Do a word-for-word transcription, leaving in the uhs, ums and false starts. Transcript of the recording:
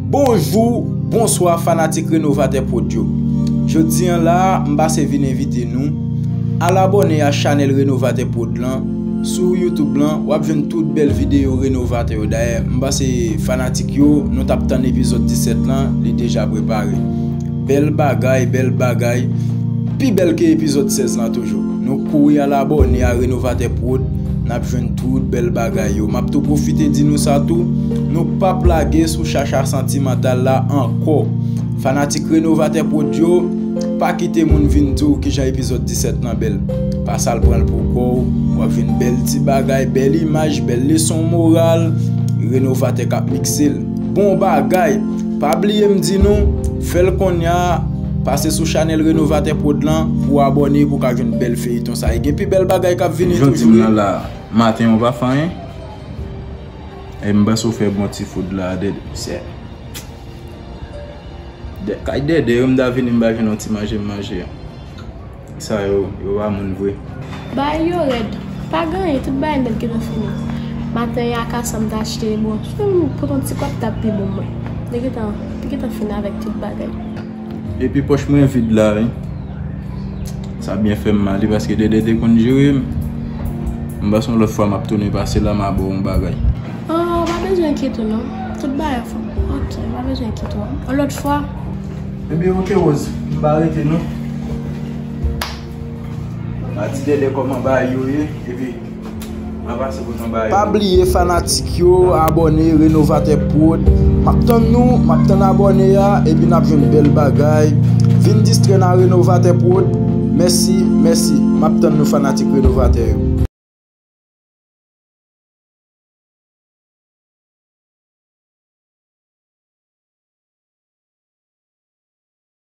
Bonjou, bonswa fanatik Renovatè Prod yo. Jodi an la, m pase vin envite nou al abòne a chanèl Renovatè Prod lan. Sou YouTube lan, w ap jwenn tout bèl videyo Renovatè yo. Dayè, m pase fanatik yo, nou t ap tann epizòd disèt lan, li deja prepare. Bèl bagay, bèl bagay, pi bèl ke epizòd sèz lan toujou. Nou kouri al abòne a Renovatè Prod, n ap jwenn tout bèl bagay yo. M ap tou pwofite di nou sa tou, nou p ap lage sou chacha santimantal la ankò. Fanatik Renovatè Prod yo, pa kite moun vin di w kijan epizòd disèt lan bèl. Pase al pran l pou kò w, w ap jwenn bèl ti bagay, bèl imaj, bèl leson moral, Renovatè k ap mikse l. Bon bagay! Pa bliye m di nou, fè l konnya, pase sou chanèl Renovatè Prod lan pou w abòne pou w ka jwenn bèl feyton sa. E gen pi bèl bagay k ap vini toujou wi. Jan w di m nan la, maten an w pa fè anyen? E m panse w fè bon ti food la, Dèdè. Misye. Dè-, kay Dèdè, yo m ta vini m pa jwenn yon ti manje m manje. Sa yo, yo pa moun vre. Bagay yo rèd. Pa gen anyen, tout bagay nèt gentan fini. Maten an, akasa m t achte, bon, si m pot yon ti kòb t ap pi bon mwen. Li gentan, li gentan fini avèk tout bagay. Epi pòch mwen vid la, wi. Sa byen fè m mal, wi, paske Dèdè te konn jere m. M panse yon lòt fwa m ap tounen pase la, m a ba w yon bagay. Oh, pa bezwen enkyete w non. Tout bagay fè. Ok, pa bezwen enkyete w. Yon lòt fwa. Ebyen, ok, Rose. M pa rete non. A ti Dèdè kòman bagay yo ye, epi m a pase pou nou bagay yo. Pa bliye fanatik yo, abòne Renovatè Prod. M ap tann nou, m ap tann abòne a, epi n ap jwenn bèl bagay. Vin distrè n a Renovatè Prod. Mèsi, mèsi. M ap tann nou fanatik Renovatè yo.